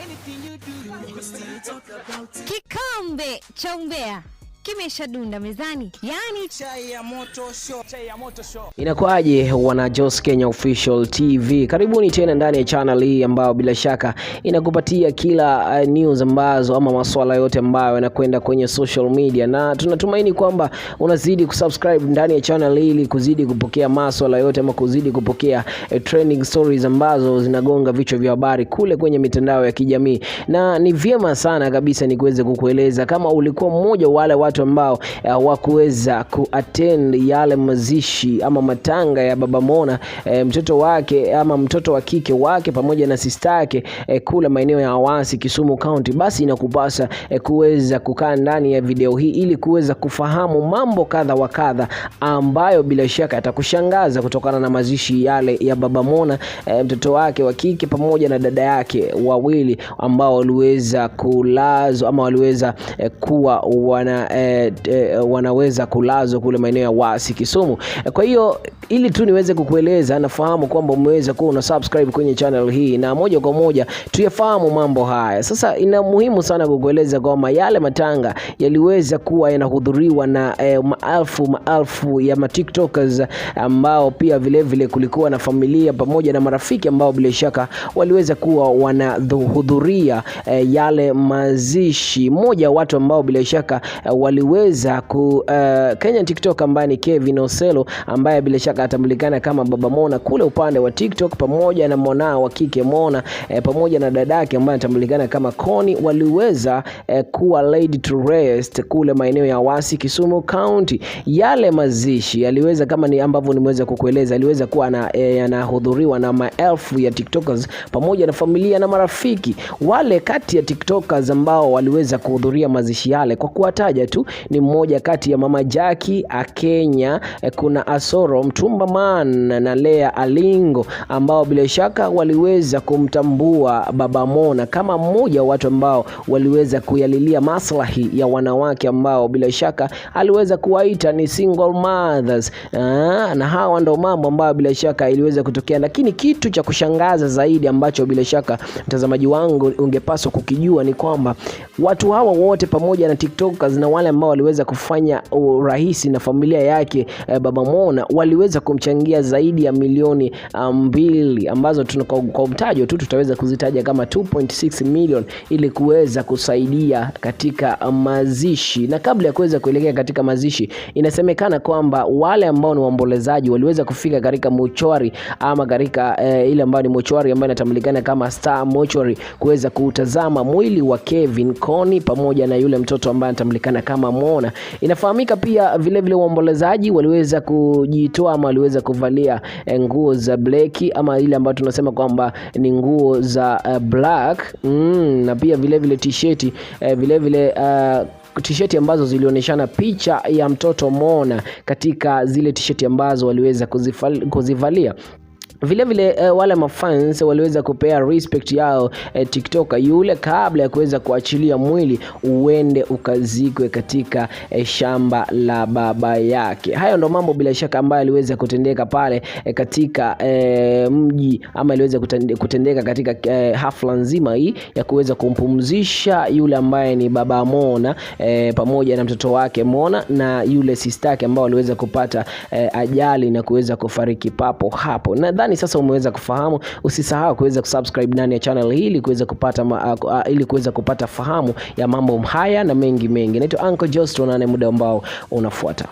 Anything you do, we go still talk about it. Kikombe cha umbea kimeshadunda mezani, yaani Chai ya moto show. Chai ya moto show. Inakuwaje wana Jos Kenya Official TV, karibuni tena ndani ya channel hii ambayo bila shaka inakupatia kila news ambazo ama masuala yote ambayo yanakwenda kwenye social media, na tunatumaini kwamba unazidi kusubscribe ndani ya channel hii ili kuzidi kupokea masuala yote ama kuzidi kupokea trending stories ambazo zinagonga vichwa vya habari kule kwenye mitandao ya kijamii, na ni vyema sana kabisa ni kuweze kukueleza kama ulikuwa mmoja wa wale watu ambao wakuweza kuattend yale mazishi ama matanga ya Baba Mona, mtoto wake ama mtoto wa kike wake pamoja na sister yake kule maeneo ya Awasi, Kisumu County, basi inakupasa kuweza kukaa ndani ya video hii ili kuweza kufahamu mambo kadha wa kadha ambayo bila shaka yatakushangaza kutokana na mazishi yale ya Baba Mona, mtoto wake wa kike pamoja na dada yake wawili ambao waliweza kulazwa ama waliweza kuwa wanaweza kulazwa kule maeneo ya Wasi, Kisumu. Kwa hiyo ili tu niweze kukueleza, nafahamu kwamba umeweza kuwa una subscribe kwenye channel hii na moja kwa moja tuyafahamu mambo haya. Sasa ina muhimu sana kukueleza kwamba yale matanga yaliweza kuwa yanahudhuriwa na maelfu maelfu ya matiktokers ambao pia vile vile kulikuwa na familia pamoja na marafiki ambao bila shaka waliweza kuwa wanahudhuria yale mazishi. Mmoja wa watu ambao bila shaka waliweza ku Kenyan TikTok ambaye ni Kevin Oselo ambaye bila shaka atambulikana kama Baba Mona kule upande wa TikTok, pamoja na mwanao wa kike Mona pamoja na dadake ambaye anatambulikana kama Connie waliweza kuwa laid to rest kule maeneo ya Awasi, Kisumu County. Yale mazishi yaliweza kama ni ambavyo nimeweza kukueleza, yaliweza kuwa yanahudhuriwa na maelfu ya TikTokers pamoja na familia na marafiki. Wale kati ya TikTokers ambao waliweza kuhudhuria mazishi yale, kwa kuwataja tu, ni mmoja kati ya Mama Jackie Akenya, kuna Asoro Mtumba Man na Lea Alingo ambao bila shaka waliweza kumtambua Baba Mona kama mmoja wa watu ambao waliweza kuyalilia maslahi ya wanawake ambao bila shaka aliweza kuwaita ni single mothers. Na hawa ndo mambo ambayo bila shaka iliweza kutokea, lakini kitu cha kushangaza zaidi ambacho bila shaka mtazamaji wangu ungepaswa kukijua ni kwamba watu hawa wote pamoja na TikTokers na wale ambao waliweza kufanya urahisi na familia yake Baba Mona waliweza kumchangia zaidi ya milioni 2 ambazo kwa mtajo tu tutaweza kuzitaja kama 2.6 million ili kuweza kusaidia katika mazishi. Na kabla ya kuweza kuelekea katika mazishi, inasemekana kwamba wale ambao ni waombolezaji waliweza kufika katika mochwari ama katika ile ambayo ni mochwari ambayo inatambulikana kama Star Mortuary kuweza kuutazama mwili wa Kevin Connie pamoja na yule mtoto ambaye anatambulikana kama Mona. Inafahamika pia vile vile waombolezaji waliweza kujitoa ama waliweza kuvalia nguo za black ama ile ambayo tunasema kwamba ni nguo za black na pia vile vile t-shirt, vile vile t-shirt ambazo zilionyeshana picha ya mtoto Mona katika zile t-shirt ambazo waliweza kuzivalia. Vile vile wale mafans waliweza kupea respect yao TikToker yule kabla ya kuweza kuachilia mwili uende ukazikwe katika shamba la baba yake. Hayo ndo mambo bila shaka ambayo aliweza kutendeka pale katika mji ama iliweza kutendeka katika hafla nzima hii ya kuweza kumpumzisha yule ambaye ni Baba Mona pamoja na mtoto wake Mona na yule sister yake ambao waliweza kupata ajali na kuweza kufariki papo hapo. Nadhani sasa umeweza kufahamu. Usisahau kuweza kusubscribe ndani ya channel hii ili kuweza kupata fahamu ya mambo haya na mengi mengi. Naitwa Uncle Jos, tuonane muda ambao unafuata.